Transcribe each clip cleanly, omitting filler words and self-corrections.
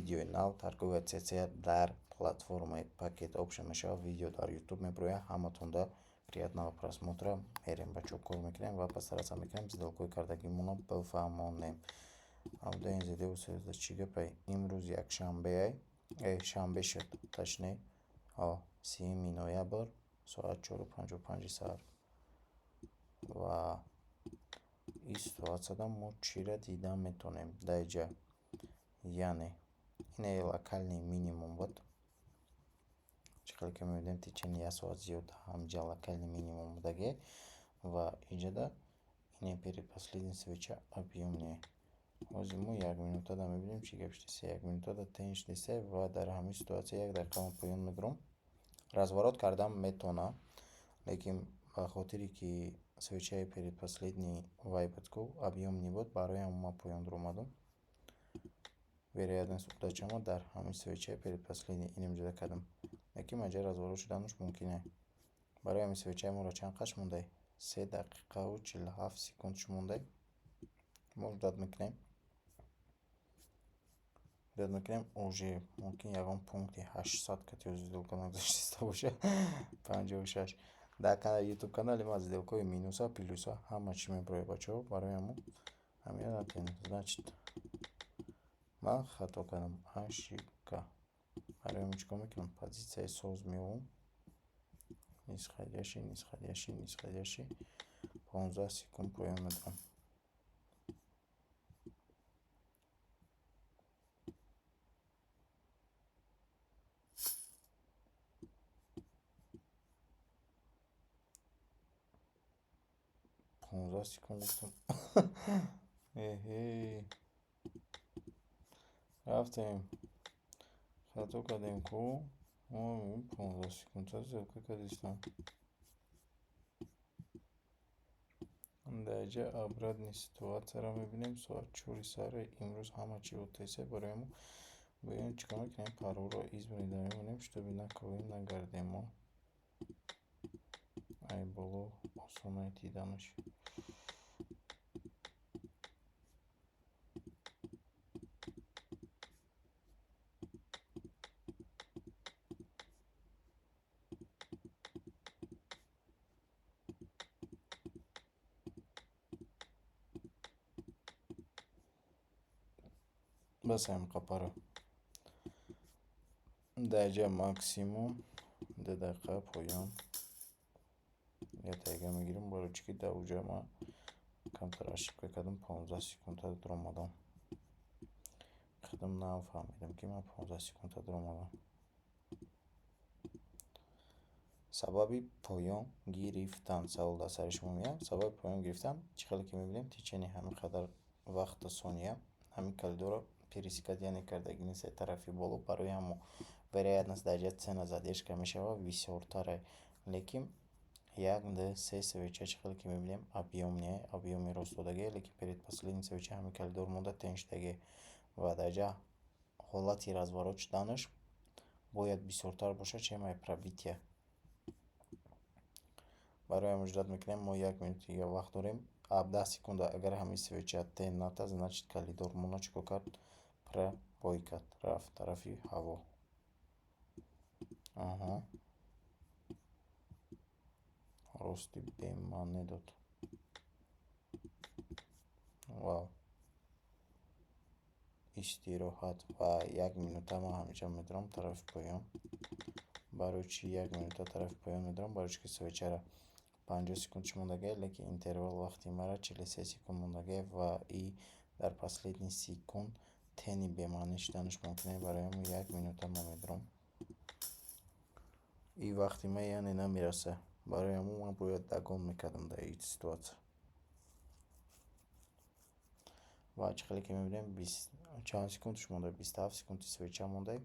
Видеои нав, торговая сессия дар платформаи Pocket Option мешавад. Видео дар YouTube мебирояд. Ҳаматонда приятного просмотра. Мерем, бачаҳо, кор мекунем ва постараться мекунем, сделкаҳои кардагимонро бифаҳмонем. AUD чӣ гапай? Имрӯз якшанбеай, шанбе шуд, точнее, 30 ноябр, соат 4:55 саҳар. Ва ин ситуатсияда мо чиро дида метавонем дар инҷа? Яъне ин локальный минимум буд. Чӣ хеле ки мебинем, течение як соат зиёд ҳаминҷа локальный минимум будагӣ ва инҷода ин предпоследний свеча объёмный. Ҳозир мо як минутада мебинем, чӣ гап шудааст. Як минутада тень шудааст ва дар ҳамин ситуатсия як дақиқа ман поён медорам. Разворот кардан метавонам, лекин ба хотире ки свечаи предпоследний вай буд ку, объёмный буд, барои ҳамон ман поён дуромадам. Вероятность удачамо дар ҳамин свечаи предпоследний инамҷода кардам. Лекин маҷои разворот шуданаш мумкин е. Барои ҳамин свечаи моро чанд қаш мондай? 3 дақиқаву 47 секунд мондай. Мо ждать мекунем. Ждать мекунем, уже мумкин ягон пункти 800 кати сделка нагузаштиста бошад. 56. Дар ютуб канали ман сделкаҳои минуса, плюса, ҳама чӣ мебирояд, бачаҳо. Барои ҳамон ҳамин натен. Значит, ман хато кардам. Ошибка. Барои ҳамин чӣ кор мекунам? Позитсияи соз меовам. Нисходящий, нисходящий, нисходящий. 15 секунд поён медорам. 15 секунд гуфтам. Эҳе. Рафтем. Хато кардем ку. 15 секунд сделка кардистам. Дар инҷа обратный ситуатсияро мебинем. Соат 4 саҳари имрӯз ҳама чӣ ОТС. Барои мо бояд чӣ кор мекунем? Паролро избранный мемонем, чтобы наковем, нагардем мо. Ай боло осонай диданаш. Бас ҳамин пара. Дар инҷа максимум 2 дақиқа поён як дақиқа мегирем, барои чӣ ки дар уҷа ман камтар ошибка кардам, 15 секунда дуромадам. Худам нафаҳмидам, ки ман 15 секунда дуромадам. Сабаби поён гирифтан, савол дар сари шумо меояд. Сабаби поён гирифтан, чӣ хеле ки мебинем, течение ҳамин қадар вақту сония ҳамин коридорро пересекать, яъне кардагӣ нест тарафи боло. Барои ҳамо вероятность дар ҷиҳати цена задержка мешавад бисёртаре. Лекин як, ду, се свеча, чӣ хеле ки мебинем, объёмный, объёми рост додагӣ, лекин предпоследний свеча ҳамин коридор монда, тень шудагӣ ва дар ҷа ҳолати разворот шуданаш бояд бисёртар бошад, чем ай пробитие. Барои ҳамин ждать мекунем, мо як минути дига вақт дорем. 17 секунда агар ҳамин свеча тень натад, значит, коридор мона чӣ кор кард? Пробой кард, рафт тарафи ҳаво. Аҳа. Рости бемаъне дод. Вау. Истироҳат ва як минута ман ҳамеша медорам тарафи поён. Барои чӣ як минута тарафи поён медорам? Барои чӣ ки свечара 50 секундаш мондагиа, лекин интервал вақти мара 43 секунд мондагиа ва и дар последний секунд тени бемаънӣ шуданаш мумкин аст. Барои ҳамин як минута ман медорам. И вақти ман, яъне, намераса. Барои ҳамон ман бояд догон мекардам дар ин ситуатсия. Ва чӣ хеле ки мебинем, чанд секундаш монда? 27 секунди свеча монда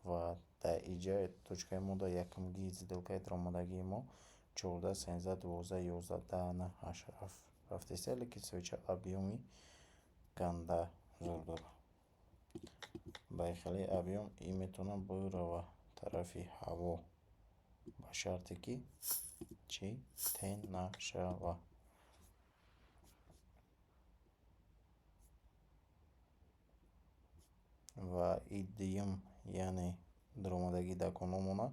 ва дар инҷа точкаи мо дар якумги сделкаи даромадагии мо 14, 13, 12, 11, 10, 9, 8 рафтеста, лекин свеча объёми ганда зур дорад. Ба хеле объём ин метавонад бирава тарафи ҳаво, ба шарте ки чӣ, тень нашава. Ва и дуюм, яъне даромадагӣ догономона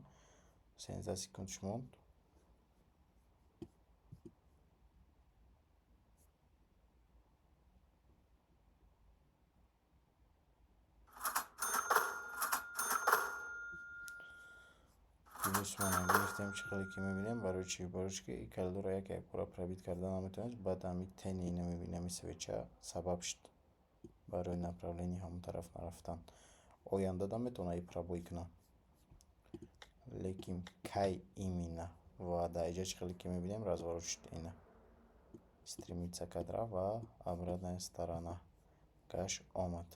13 секундш монд. Плюсмона гирифтем, чӣ хеле ки мебинем. Барои чӣ? Барои чӣ ки и коридорро як якбора пробить карда наметавонист. Баъд ҳами тени ина мебинем, свеча сабаб шуд барои направление ҳамон тараф нарафтан. Ояндада метавонад и пробой кунад, лекин кай именно? Ва дар инҷа, чӣ хеле ки мебинем, разворот шуд, ина стремиться кард, рафт ва обратная сторона гашт, омад.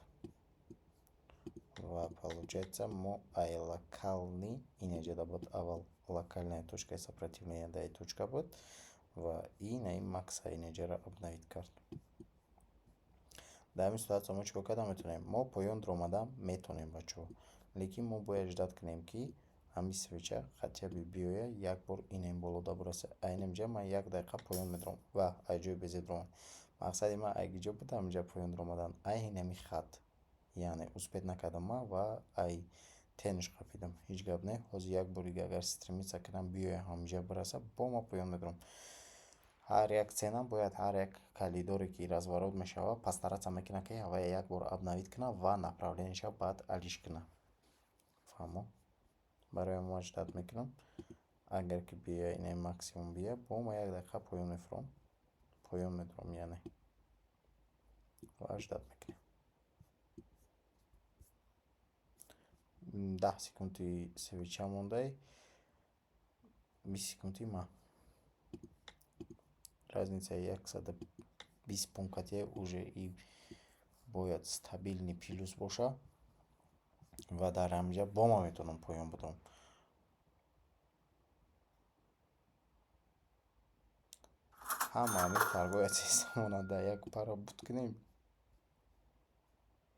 Ва получается, мо ай локальный инаҷода буд, аввал локальная точкаи сопротивления дар ин точка буд ва инаи макса инаҷаро обновить кард. Дар ҳамин ситуация мо чӣ кор карда метавонем? Мо поён даромада метавонем, бачаҳо, лекин мо бояд ждать кунем, ки ҳамин свеча хотя бы биёяд, як бор инаи болода бирасад. Айнан инҷа ман як дақиқа поён медорам ва аз ҷои безеб даромадам. Мақсади ман ай куҷо буд ҳаминҷа поён даромадан? Ай ҳамин хат, яъне успеть накардам ман ва ай тениш қапидам. Ҳеҷ гап не, ҳозир як бори дига агар стремиться кунам, биёяд, ҳаминҷа бирасад, бо ман поён медорам. Ҳар як цена бояд, ҳар як коридоре ки разворот мешавад, постараться мекунад, ки ҳавая як бор обновить кунад ва направлениеша баъд алиш кунад. Фаҳмо? Барои ҳамин ман ждать мекунам. Агар ки биёяд, инаи максимум биёяд, бо ман як дақиқа поён мефурам, поён медорам, яъне ва ждать мекунем. 10 секунди свеча мондай, 20 секунди ман. Разницаи 120 пунктие уже и бояд стабильный плюс боша ва дар ҳаминҷа бо ман метавонам поён бидорам. Ҳама ҳамин торговая системаро дар як пара буд кунем.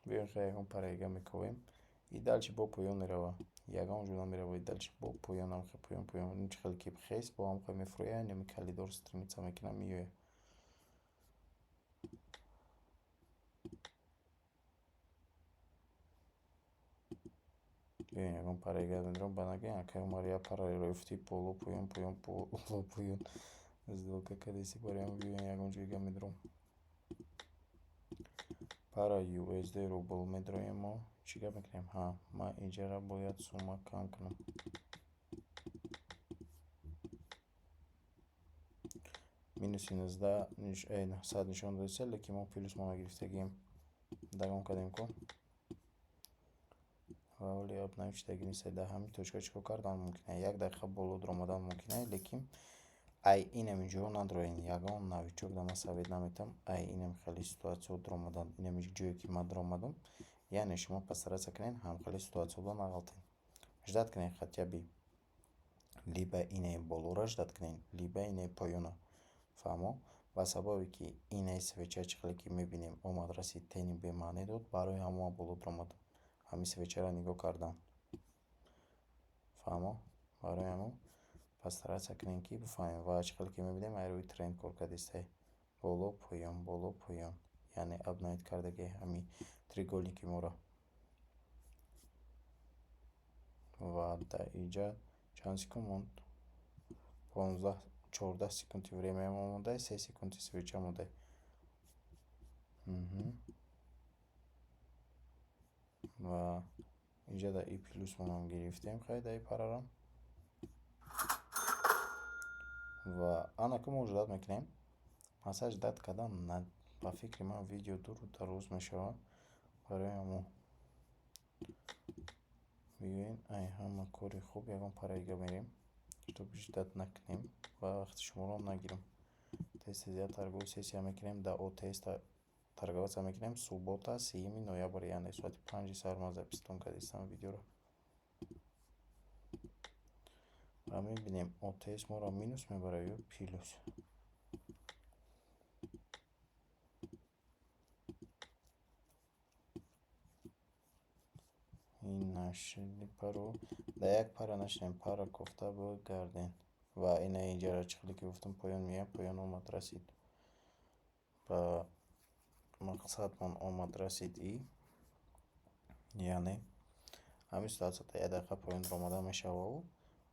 Биёем, хеле ягон параи дига мекобем. И дальше бо поён мерава, ягон ҷо намерава, и дальше бо поён, ҳамхел поён, поён, чӣ хеле ки хес бо ҳамхел мефурӯяд, нами коридор стремиться мекунад, меояд. Биёем, ягон параи дига медорам, ба нагӯем, акай Умар, як параеро ёфтӣ, боло, поён, поён, боло, поён сделка кардеси. Барои ҳамин биёем, ягон ҷои дига медорам. Пара USD рубл медроем мо. Чӣ гап мекунем? Ҳа, ман инҷара бояд сумма кам кунам. Минуси 1900 нишон додиста, лекин мо плюсмона гирифтагием. Догон кардем ку. Ва ҳоли обновить шудагӣ нест. Дар ҳамин точка чӣ кор кардан мумкин? Як дақиқа боло даромадан мумкин, лекин ай инами ҷо надроен. Ягон новичок да ман совет наметиҳам ай инами хеле ситуатсияҳо даромадан. Инами ҷое ки ман даромадам, яъне шумо постараться кунед, ҳамхеле ситуатсияҳоро нағалтед. Ждать кунед, хотя бы либо инаи болоро ждать кунед, либо инаи поёна. Фаҳмо? Ба сабабе ки инаи свеча, чӣ хеле ки мебинем, омад, расид, тени бемаъне дод, барои ҳамон ман боло даромадам. Ҳамин свечаро нигоҳ кардан. Фаҳмо? Барои ҳамон постараться кунем, ки бифаҳмем. Ва чӣ хеле ки мебинем, ай рӯи тренд кор кардистай. Боло, поён, боло, поён. Яъне обновить кардаги ҳамин треугольники моро. Ва дар инҷа чанд секунд монд? 15, 14 секунди времяи мо монда, 3 секунди свеча монда. Ва инҷа дар и плюсмонам гирифтем, хай, дар и парара. Ва анака мо ждать мекунем. Масалан, ждать кардан, ба фикри ман, видео дуру дароз мешавад. Барои ҳамон биёен, ай ҳама кори хуб, ягон параи дига мерем, чтоб ждать накунем ва вақти шуморо нагирам. Тез тез як торговый сессия мекунем, дар ОТС торговаться мекунем. Суббота, 30 ноябр, яъне соати 5-и саҳар ман записьтон кардистам видеоро. Ва мебинем, ОТС моро минус мебарад ё плюс. Ин нашли пару. Дар як пара нашинем, пара кофта бигардем. Ва ина инҷаро, чӣ хеле ки гуфтам, поён меояд, поён омад, расид. Ба мақсадмон омад, расид и Яъне ҳамин ситуатсияда як дақиқа поён омада мешававу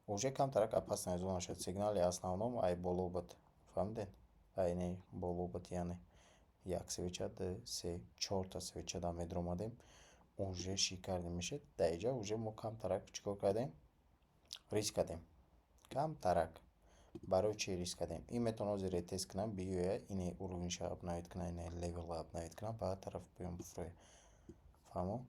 уже камтарак опасная зона шуд. Сигнали основном ай боло буд, фаҳмидед? Айни боло буд, яъне як свеча, ду, се, чорта свеча да медаромадем, уже шикарный мешуд. Дар инҷа уже мо камтарак чӣ кор кардем? Риск кардем камтарак. Барои чӣ риск кардем? Ин метавонад ҳозир ретест кунад, биёяд, ини уровеньша обновить кунад, ини левелро обновить кунад, баъд тарафи поён бифурӯяд. Фаҳмо?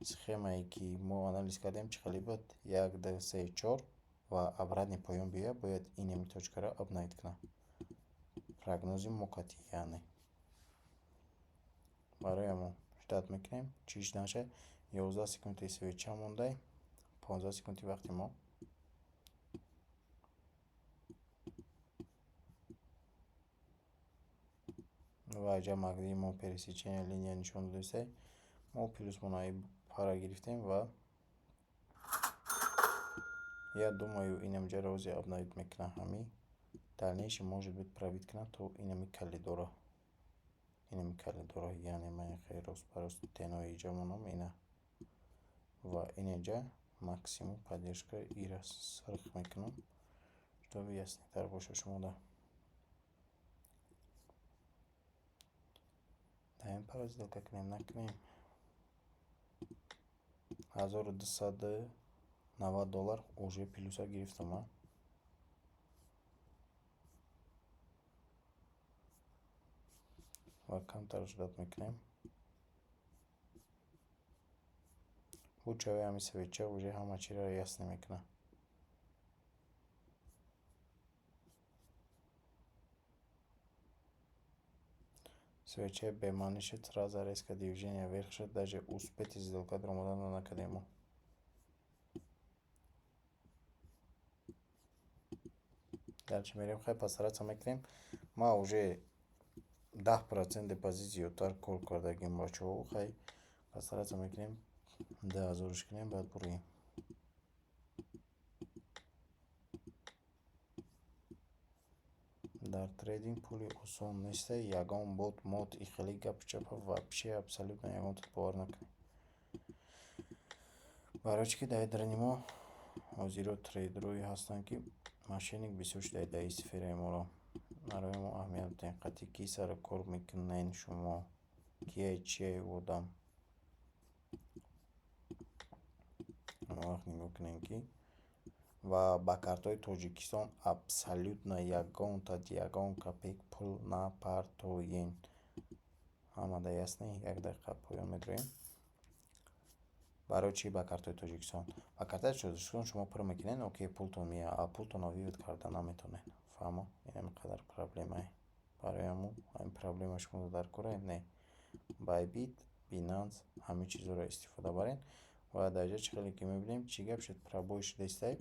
Схемае ки мо анализ кардем, чӣ хеле буд? Як, ду, се, чор ва обратный поён биёяд, бояд инами точкаро обновить кунад. Прогнози мо қатъӣ, яъне барои ҳамон ждать мекунем. Чӣ нашавад? 11 секунди свеча мондай, 15 секунди вақти мо. Ва инҷа MACD мо пересечения линия нишон додааст. Мо плюсмона пара гирифтем ва я думаю, инамҷаро ҳозир обновить мекунад, ҳамин дальнейший может быть пробить кунад то инами коридора, инами коридора. Яъне ман хеле рост ба рост тенои инҷа монам ина ва инҷа максимум поддержка ира сарх мекунам, чтобы яснитар бошад шумода. Дар ин пара сделка кунем, накунем? 1290 доллар уже плюса гирифтам, а. Ва камтар ждать мекунем. Бучави ҳамин свеча уже ҳама чиро ясный мекунад. Свечаи бемаънӣ шуд, сразу резко движение вверх шуд, даже успеть сделка даромадан накардем мо. Дальше мерем, хай, постараться мекунем. Ма уже 10% депозит зиёдтар кор кардагим, бачаҳо. Хай, постараться мекунем, 2000-ш кунем, баъд буроем. Дар трейдинг пули осон неста, ягон бот мот и хеле гапу чапа вообще абсолютно ягон тут бовар накунед. Барои чӣ ки дар даруни мо ҳозиро трейдерое ҳастанд, ки мошенник бисёр шуда дар ин сфераи моро. Барои мо аҳамият бидиҳем, қатъи кӣ сару кор мекунед шумо, кияй, чияй одам. Он вақт нигоҳ кунем, ки ва ба картҳои Тоҷикистон абсолютно ягонта, ягон копейк пул напартоен. Ҳамада ясный? Як дақиқа поён медроем. Барои чӣ ба картҳои Тоҷикистон? Ба картаи Тоҷикистон шумо пур мекунед, окей, пултон меояд, а пултонро вывод карда наметавонед. Фаҳмо? Ин қадар проблемае. Барои ҳамун ҳамин проблема шумо дар корае? Не. Bybit, Binance ҳамин чизҳоро истифода баред. Ва дар инҷа чӣ хеле ки мебинем, чӣ гап шуд? Пробой шудаистай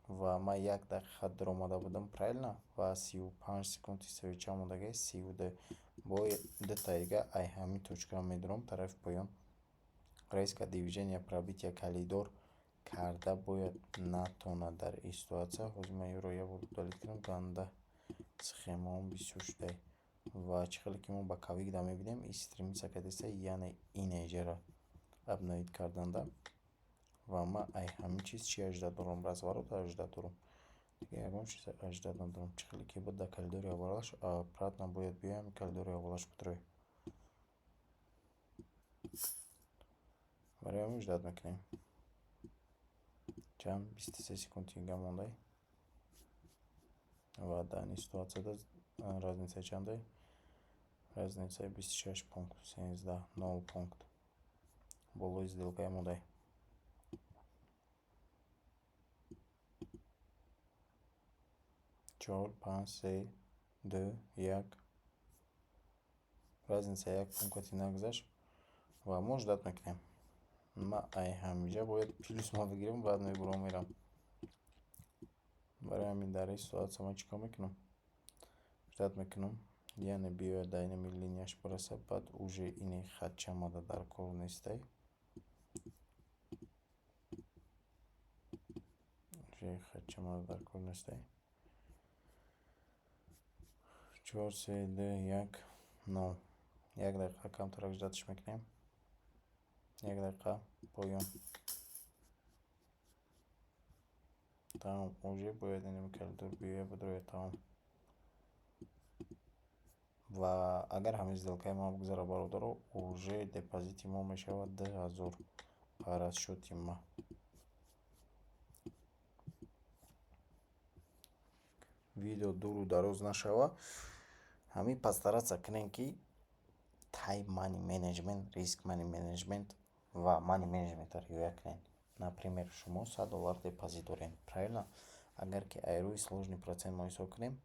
ва ман як дақиқа даромада будам, правильно? Ва 35 секунди свеча мондагист, 32. Бо дутаи дига ай ҳамин точка медурам тарафи поён. Резко движение, пробитие коридор карда бояд натонад дар ин ситуатсия. Ҳозир ман инро як бор удалить кунам, ганда схемаҳом бисёр шудай. Ва чӣ хеле ки мо боковик да мебинем, ин стремиться кардааста, яъне инеҷаро обновить карданда. Ва ман ай ҳамин чиз чӣ ожидать дорам? Разворот ожидать дорам. Дига ягон чиз ожидать надорам. Чӣ хеле ки буд дар коридори аввалаш, обратно бояд биёям, коридори аввалаш бидроем. Барои ҳамин ждать мекунем. Чанд? 23 секунди дига мондай. Ва дар ин ситуатсияда разница чандай? Разницаи 26 пункт, 13 нол пункт болои сделкаи мондай. Чор, панҷ, се, ду, як. Разница як пункти нагузашт ва мо ждать мекунем. Ман ай ҳаминҷа бояд плюс ма бигирам, баъд мебурам, мерам. Барои ҳамин дар ин ситуатсия ман чӣ кор мекунам? Ждать мекунам, яъне биёяд, дар инами линияш бирасад, баъд уже ини хатча мада дар кор нестай. Уже хатча мада дар кор нестай. Чор, се, ду, як, нол. Як дақиқа камтарак ждатьш мекунем. Як дақиқа поён. Тамом, уже бояд инами коридор биёяд, бидрояд, тамом. Ва агар ҳамин сделкаи ман бигзара, бародаро, уже депозити мо мешавад 2000 по расчёти ман. Видео дуру дароз нашава. Ҳамин постараться кунем, ки тайм money management, риск money management ва money managementро риоя кунед. Например, шумо 100 доллар депозит доред, правильно? Агар ки аз рӯи сложный процент мо ҳисоб кунем,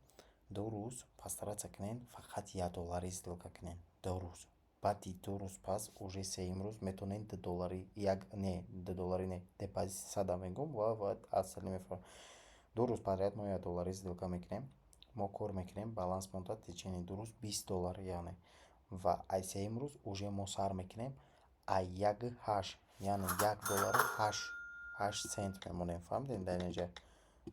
2 рӯз постараться кунед, фақат 1 долларӣ сделка кунед 2 рӯз. Баъди 2 рӯз пас уже сеюм рӯз метавонед 2 доллари, як не, 2 долларӣ не, депозити сада мегӯм ва аз мефаҳмам. 2 рӯз подряд мо 1 долларӣ сделка мекунем, мо кор мекунем, баланс монда течение 2 рӯз 20 доллар, яъне. Ва аз сеюм рӯз уже мо сар мекунем аз 1,8, яъне 1 доллару 8 цент мемонем. Фаҳмидед, дар инҷа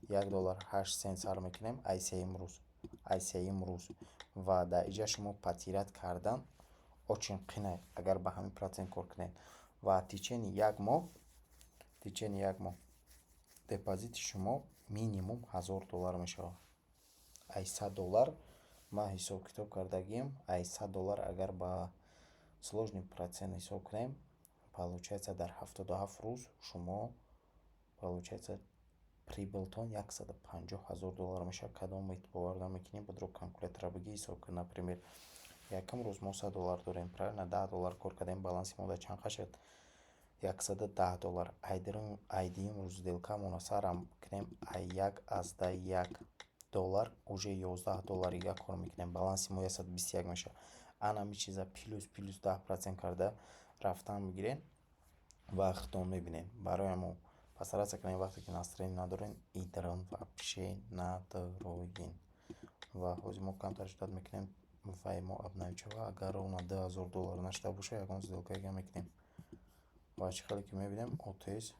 1 доллар 8 цент сар мекунем аз сеюм рӯз, аз сеюм рӯз. Ва дар инҷа шумо потерять кардан очень қинай, агар ба ҳамин процент кор кунед. Ва течение як моҳ, течение як моҳ депозити шумо минимум 1000 доллар мешавад. Аз 100 доллар ман ҳисоб китоб кардагиам, аз 100 доллар агар ба сложный процент ҳисоб кунем, получается, дар 77 рӯз шумо, получается, прибылтон 150 000 доллар мешавад. Кадом бовар намекунӣ, бодро калькулятора бигир, ҳисоб кун. Например, якум рӯз мо 100 доллар дорем, правильно? 10 доллар кор кардем, баланси мо дар чанд шуд? 110 доллар. Ай дуюм рӯз сделкамонро сарам кунем ай 1,1 доллар, уже 11 доллар дига кор мекунем, баланси мо 121 мешавад. Ана ҳамин чиза плюс 10% карда рафтан мегирем ва худтон мебинед. Барои ҳамон постараться кунед, вақте ки настроение надоред, идрон вообще надороен. Ва ҳозир мо камтар ждать мекунем, вай мо обновить шава. Агар ровно 2000 доллар нашуда бошад, ягон сделка дига мекунем. Ва чӣ хеле ки мебинем, ОТС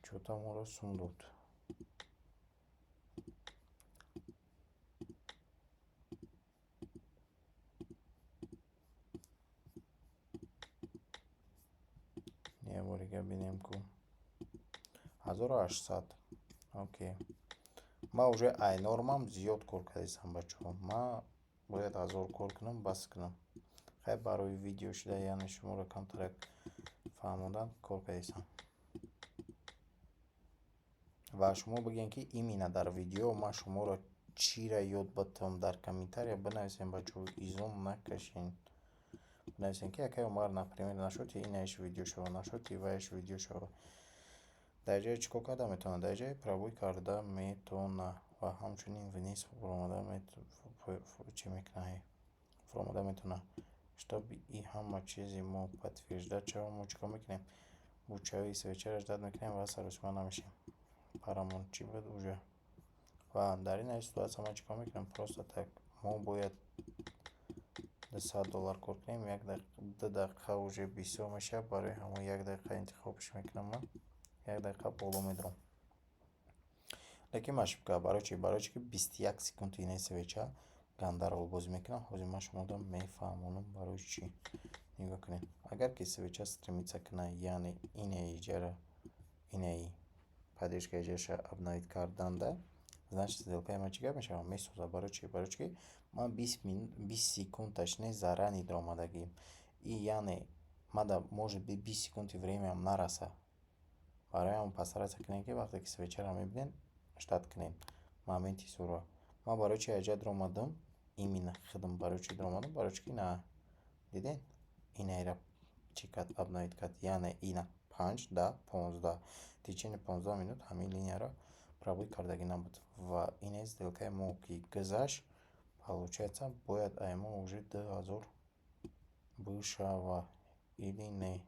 чё-то моро сум дод. Як бор дига бинем ку, 1800. Окей, ман уже ай нормам зиёд кор кардистам, бачаҳо. Ман бояд 1000 кор кунам, бас кунам. Хай, барои видео шуда, яъне шуморо камтарак фаҳмондан кор кардистам. Ва шумо бигӯед, ки именно дар видео ман шуморо чиро ёд батам, дар комментария бинависем, бачаҳо, изом накашен. Бинависем, ки акай Умар, например, нашуд инаиш видео шава, нашуд ваяш видео шава. Дар ҷое чӣ кор карда метавонад? Дар ҷое пробой карда метавонад ва ҳамчунин вниз фуромада чӣ мекунад, фуромада метавонад. Чтобы и ҳама чизи мо подтверждать шава, мо чӣ кор мекунем? Бучаи свечаро ждать мекунем ва саросима намешем. Парамон чӣ буд уже? Ва дар ин ситуация ман чӣ кор мекунам? Просто так мо бояд 200 доллар кор кунем, як 2 дақиқа уже бисёр мешавад, барои ҳамон як дақиқа интихобш мекунам, ман як дақиқа боло медорам. Лекин ошибка. Барои чӣ? Барои чӣ ки 21 секунди инаи свеча ганда ролбозӣ мекунам. Ҳозир ман шуморо мефаҳмонам, барои чӣ. Нигоҳ кунед, агар ки свеча стремиться кунад, яъне инаи иҷара, инаи поддержка иҷараша обновить карданда, значит, сделкаи ман чӣ гап мешавад? Месӯзад. Барои чӣ? Барои чӣ ки ман 20 минут, 20 секунд точнее, заранее даромадагием и яъне мада может быть 20 секунди времяам нараса. Барои ҳамон постараться кунед, ки вақте ки свечаро мебинед, ждать кунед моменти сура. Ман барои чи аҷа даромадам? Именно худам барои чӣ даромадам? Барои чӣ ки на, дидед, инаира чӣ кард? Обновить кард, яъне ина 5, 10, 15, течение 15 минут ҳамин линияро пробой кардагӣ набуд. Ва инаи сделкаи мо ки гузашт, получается, бояд ай мо уже 2000 бишава или не?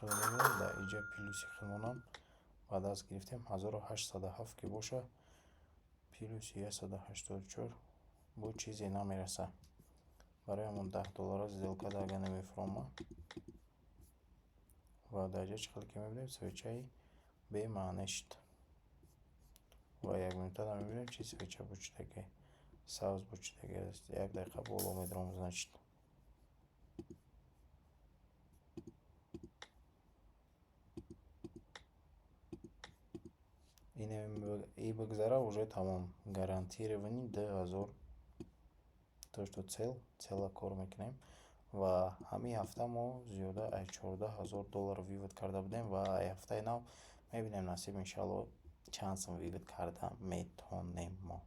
Дар инҷа плюси худмонам ба даст гирифтем, 1807 ки боша, плюси 184 бо чизе намераса. Барои ҳамон 10 доллара сделка агар намефуромад. Ва дар ҷо чӣ хеле ки мебинем, свечаи бемаъне шуд. Ва як минутада мебинем, чи свеча бучидаги, сабз бучидаги аст. Як дақиқа боло медорам, значит. И бигзара, уже тамом, гарантированный 2000, то что цел цела кор мекунем. Ва ҳамин ҳафта мо зиёда аз 14 000 доллар вывод карда будем ва ай ҳафтаи нав мебинем, насиб, иншаалло, чанд сум вывод карда метонем мо.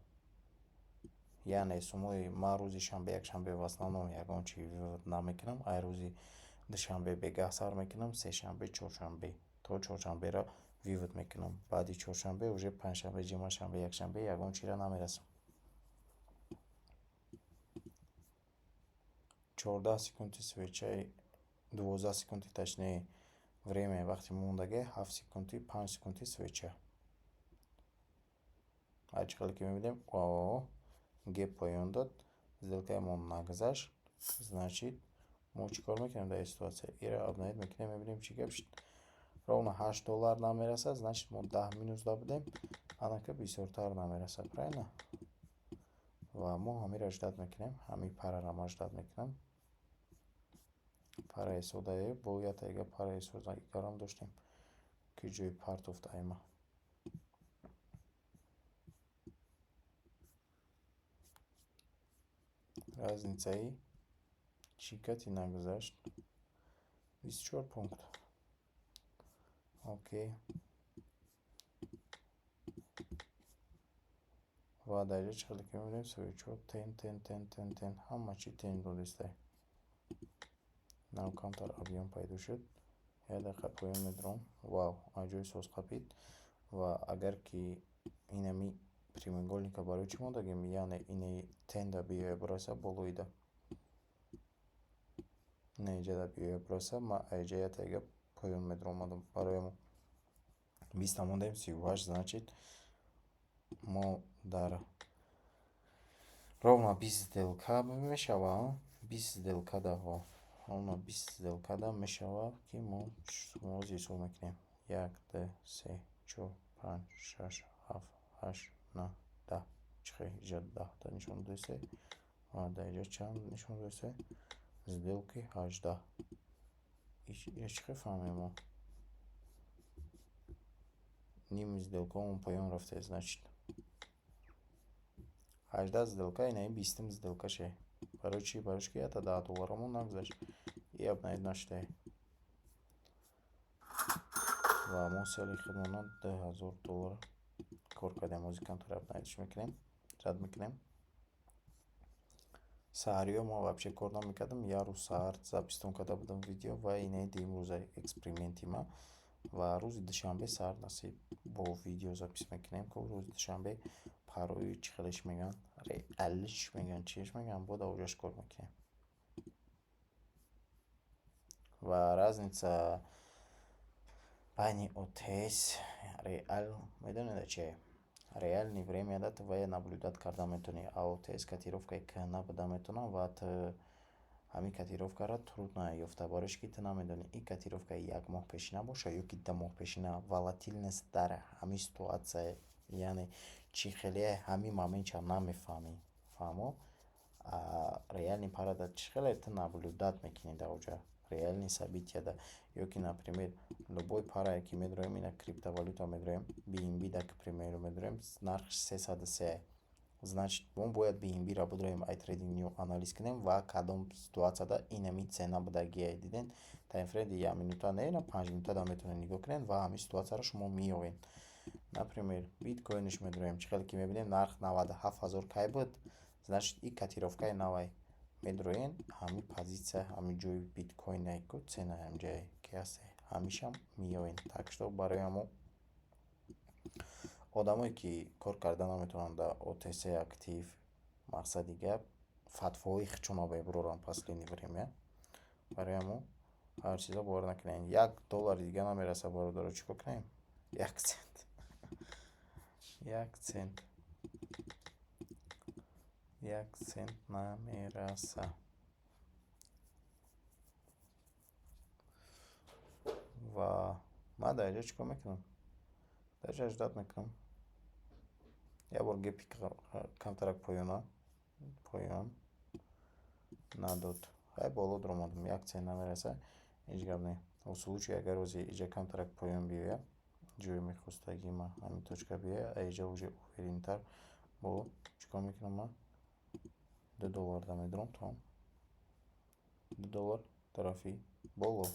Яъне суммаи ман рӯзи шанбе, якшанбе в основном ягон чи вывод намекунам. Ай рӯзи душанбе бегаҳ сар мекунам, сешанбе, чоршанбе, то чоршанберо вывод мекунам. Баъди чоршанбе уже панҷшанбе, ҷумъа, шанбе, якшанбе ягон чиро намерасам. 14 секунди свечаи, 12 секунди, точнее, время, вақти мондагӣ 7 секунди, 5 секунди свеча. Ҳар чӣ хеле ки мебинем, гэп поён дод, сделкаи мо нагузашт. Значит, мо чӣ кор мекунем дар ин ситуация? Иро обновить мекунем, мебинем, чӣ гап шуд. Ровно 8 доллар намерасад, значит, мо 10 минусда будем, анака бисёртар намерасад, правильно? Ва мо ҳаминро ждать мекунем, ҳамин параро ман ждать мекунам. Параи содае, бо ятайга параи содагарам доштем, ки ҷои партофт айма. Разницаи чӣ кати нагузашт? 24 пункт. Окей. Ва дар инҷа чӣ хеле ки мебинем, свечҳо тень, тень, тень, тень, тень, ҳама чӣ тень додистай. Нав камтар объём пайдо шуд. Як дақиқа поён медурам. Вау, аҷоиб соз қапид. Ва агар ки инами прямоугольника барои чӣ мондагем, яъне ини тенда биёя бираса болоида. Ина инҷада биёя бираса, ман аинҷа ятайга поён медуромадам. Барои мо 20-та мондем, 38, значит, мо дар ровно 20 сделка мешава, 20 сделка даҳо. Ровно 20 сделкада мешавад, ки мо шуморо ҳисоб мекунем. Як, ду, се, чор, панҷ, шаш, ҳафт, ҳашт, наҳ, 10. Чӣ хел инҷа 10-та нишон додисе? Ва дар инҷа чанд нишон додисе? Сделки 18. Ира чӣ хел фаҳмем мо? Ними сделкаомон поён рафта, значит. 18 сделка, инаи 20-ум сделкаше. Барои чӣ? Барои ки ята 10 долларамон нагузашт. И обновить нашудае. Ва мо сели худмона 2000 доллар кор кардем. Ҳозир камтар обновитьш мекунем, рад мекунем. Саҳариҳо мо вообще кор намекардам. Як рӯз саҳар записьтон карда будам видео ва инаи дуюм рӯза эксперименти ман. Ва рӯзи душанбе саҳар, насиб, бо видео запись мекунем, ки рӯзи душанбе парои чӣ хелеш мегӯянд, реалиш мегӯянд, чиаш мегӯянд, бо дар оҷаш кор мекунем. Ва разница байни ОТС, реал медонед чие? Реальный времяда ту вая наблюдать карда метавонӣ, а ОТС котировкаи кӯҳна буда метавонад ва ту ҳамин котировкаро трудно ёфта, барои ки ту намедонӣ, ин котировка як моҳ пешина бошад ё ки 2 моҳ пешина. Волатильность дар ҳамин ситуация, яъне чӣ хеле ҳамин моментша намефаҳмӣ, фаҳмо? Реальный парада чӣ хеле ту наблюдать мекунӣ дар оҷа реальный событияда. Ё ки, например, любой парае ки медроем, ина криптовалюта медроем, BNB да, к примеру, медроем, нархш 303. Значит, мо бояд BNB-ро бидроем, ай TradingView анализ кунем ва кадом ситуатсияда инами цена будагие. Диден, таймфрейми як минута не, ина 5 минута да метавонед нигоҳ кунед ва ҳамин ситуатсияро шумо меёбед. Например, биткоинш медроем, чӣ хеле ки мебинем, нарх 97 000 кай буд, значит, ин котировкаи навай. Медроен, ҳамин позитсия, ҳамин ҷои биткоине ку цена ҳамҷое ки ҳаст, ҳамишам меёбед. Так что барои ҳамо одамое ки кор карда наметавонанд дар ОТС актив, мақсади гап, фатвоҳои худшонро мебуроранд последнее время. Барои ҳамо ҳар чизо бовар накунед. 1 доллари дига намерасад, бародаро, чӣ кор кунем? 1 цент, 1 цент, 1 цент намерасад. Ва ман дар инҷа чӣ кор мекунам? Дар инҷа ждать мекунам. Як бор гепи камтарак поёна, поён надод. Хай, боло дуромадам, 1 цент намерасад, ҳеҷ гап не. В случае агар рӯзи иҷа камтарак поён биёяд. Ҷои мехостагии ман ҳамин точка биёяд, аиҷа уже увереннтар бо чӣ кор мекунам ман? 2 доллар да медурам, тамом. 2 доллар тарафи боло.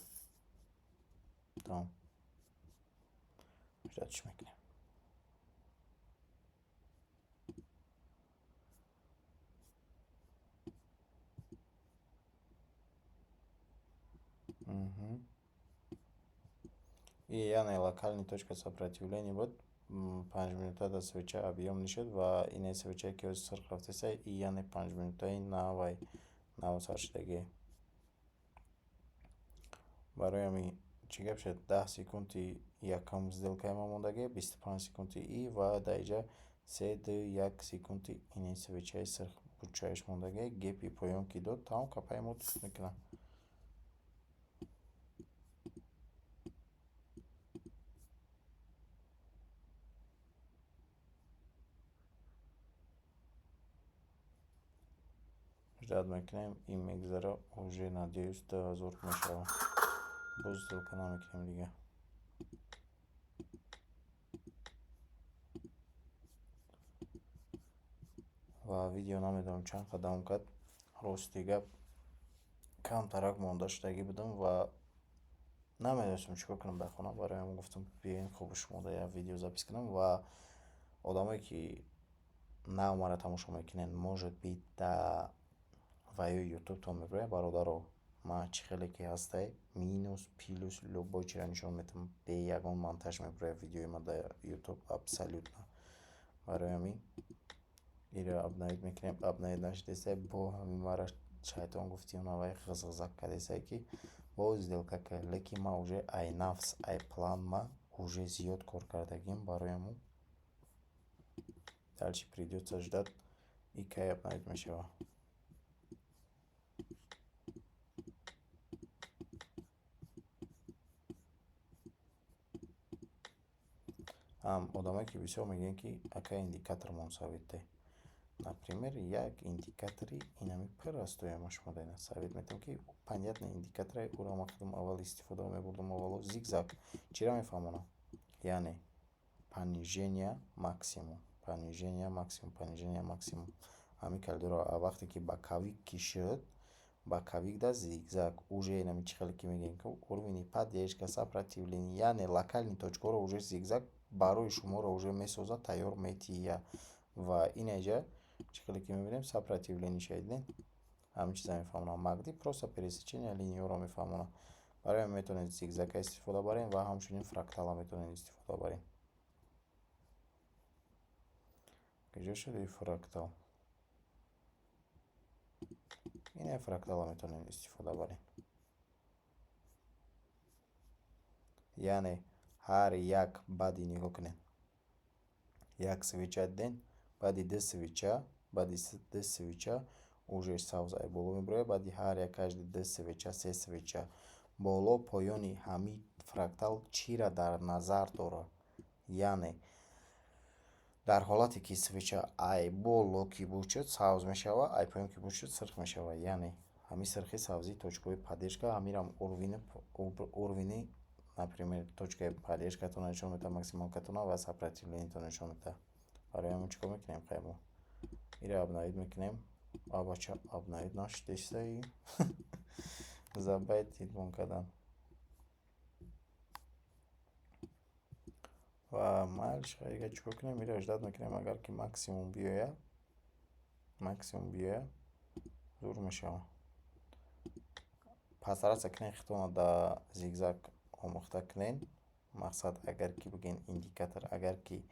Тамом. Ждать чӣ мекунем? И яъне локальный точка сопротивления буд. 5 минута да свеча объём нишуд ва ине свечае, ки ҳозир сурх рафтеса, и яъне 5 минутаи навай нав саршудагие. Барои ҳамин чӣ гап шуд? 10 секунди якум сделкаи ман мондагӣ, 25 секунди и ва дар инҷа се, ду, як секунди ини свечаи сурх бучааш мондагӣ. Гепи поён ки дод, тамом, капаи мо дуст мекунад. Ждать мекунем, ин мегузара, уже, надеюсь, 2000 мешавад. Боз сделка намекунем дига. Ва видео намедонам чанд қадам кард. Рости гап, камтарак монда шудагӣ будам ва намедонистам чӣ кор кунам дар хона. Барои ҳамин гуфтам, биёем, хуб, шумо да як видео запись кунам. Ва одамое, ки нав маро тамошо мекунед, может быть, да ваё ютубтон мебирояд. Бародаро, ман чӣ хеле ки ҳастай, минус, плюс, любой чиро нишон медиҳам, бе ягон монтаж мебирояд видеои ман дар ютуб абсолютно. Барои ҳамин иро обновить мекунем. Обновить нашудесай, бо ҳамин мара шайтон гуфти, онавай ғизғизак кардесай, ки боз сделка кар, лекин ман уже ай нафс, ай план ман уже зиёд кор кардагим. Барои ҳамун дальше придётся ждать, и кай обновить мешавад. Одамое, ки бисёр мегӯянд, ки ака, индикатормон совет деҳ. Например, як индикатори инами пур ма шумо дар совет метавонам, ки понятный индикаторе, ӯро ман худам аввал истифода мебурдам. Аввало зигзаг чиро мефаҳмонам? Яъне понижения максимум, понижения максимум, понижения максимум. Ҳамин коридорро вақте ки боковик ки шуд, боковик да зигзаг уже инами чӣ хеле ки мегӯем, уровни поддержка, сопротивление, яъне локальный точкаҳоро уже зигзаг барои шуморо уже месозад, тайёр метиҳад. Ва инаҷа чӣ хеле ки мебинем, сопротивлениеша дидем, ҳамин чиза мефаҳмонам. MACD просто пересечения линияҳоро мефаҳмонад. Барои ҳамин метавонед зигзага истифода барем ва ҳамчунин фрактала метавонед истифода барем. Куҷо шуд и фрактал? Ина фрактала метавонем истифода барем. Яъне ҳар як баъди, нигоҳ кунед, як свеча дидем, баъди ду свеча, баъди ду свеча уже сабз ай боло мебирояд. Баъди ҳар як каждый ду свеча, се свеча боло поёни ҳамин фрактал чиро дар назар дорад? Яъне дар ҳолате ки свеча ай боло ки бошад, сабз мешавад, ай поён ки бошад, сурх мешавад. Яъне ҳамин сирхи сабзӣ точкаҳои поддержка, ҳаминам уровни, например, точкаи поддержкатонро нишон медиҳад, максималкатонро ва сопротивлениятонро нишон медиҳад. Барои ҳамин чӣ кор мекунем? Хай, мо иро обновить мекунем. А бача, обновить нашудесаи, забайтид мон кардан. Ва майлиш, хайга чӣ кор кунем? Иро ждать мекунем, агар ки максимум биёяд, максимум биёяд, зур мешавад. Постараться кунед худтонро дар зигзаг омӯхта кунед. Мақсад, агар ки бигӯен индикатор, агар ки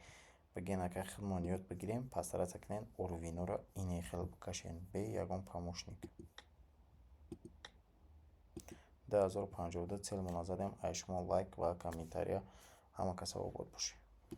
бигӯен, агар худмон ёд бигирем, постараться кунед уровенҳоро ине хел бикашед, бе ягон помощник. 2052 целмона задем. Ай шумо лайк ва комментария. Ҳама каса обод бошед.